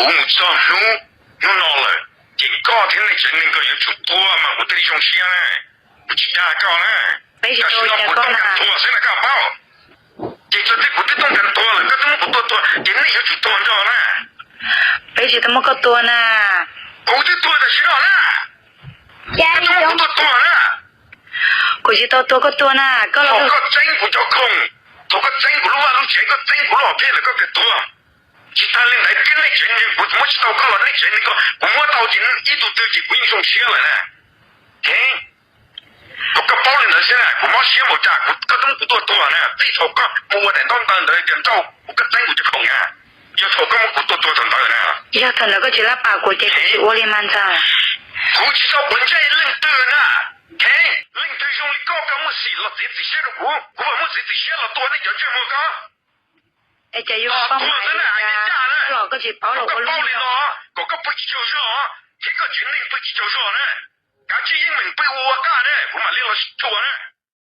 Kuv mus txog hnub, hnub no lawm ces koj thiab nej tsev neeg koj yuav tsum tuag mas kuv thiaj li zoo siab na. Kuv tsis dag koj na. Tam sim no kuv tuaj nrog koj tuag xwb na koj paub. Ces txog thaum kuv twb tuaj nrog koj tuag lawm koj twb muab kuv tua tuag ces nej yuav tsum tuag nrog na. Peb tsis tau muab koj tua na. Kuv twb tuag tam sim no na. Koj twb muab kuv tua tuag na. Kuv tsis tau tua koj tuag na. Koj los, koj txeeb kuv cov khoom, thaum koj txeeb kuv lub vaj lub tsev, koj txeeb kuv lub hom phiaj lawm koj tias tuag. Tsis tag li ntawd thiab nej tsev neeg kuv muab tsis tau koj los nej tsev neeg koj kuv muab tau ces ib tug twg ces kuv yeej zoo siab lawm na. Heev, kom koj paub li ntawd xwb na, kuv mob siab npaum cas kuv, koj twb muab kuv tua tuag na, txij thaum koj mus ua daim ntaub ntawv ntawd tias nrauj kuv, koj txeeb kuv cov khoom na, yog thaum koj muab kuv tua tuag thaum ntawd na. Yog thaum ntawd koj tsis lab pas kuv ces kuv tsis ua li mas ntxawg. Kuv tsis tau quav ntsej leej twg na. Heev, leej twg zoo li koj, koj muaj sim los txiav txim siab rau kuv, kuv mam muaj txiav txim siab los tua nej cov ntsej muag koj. Es cas yuav tuag xwb na, hais li cas na. Los koj tsis paub los ua li no, kom koj pw tsis tsaug zog thiab koj tsev neeg pw tsis tsaug zog na. Kav tsij yeej meem pw ua ua qaj na, kuv mam li los sib tshua na.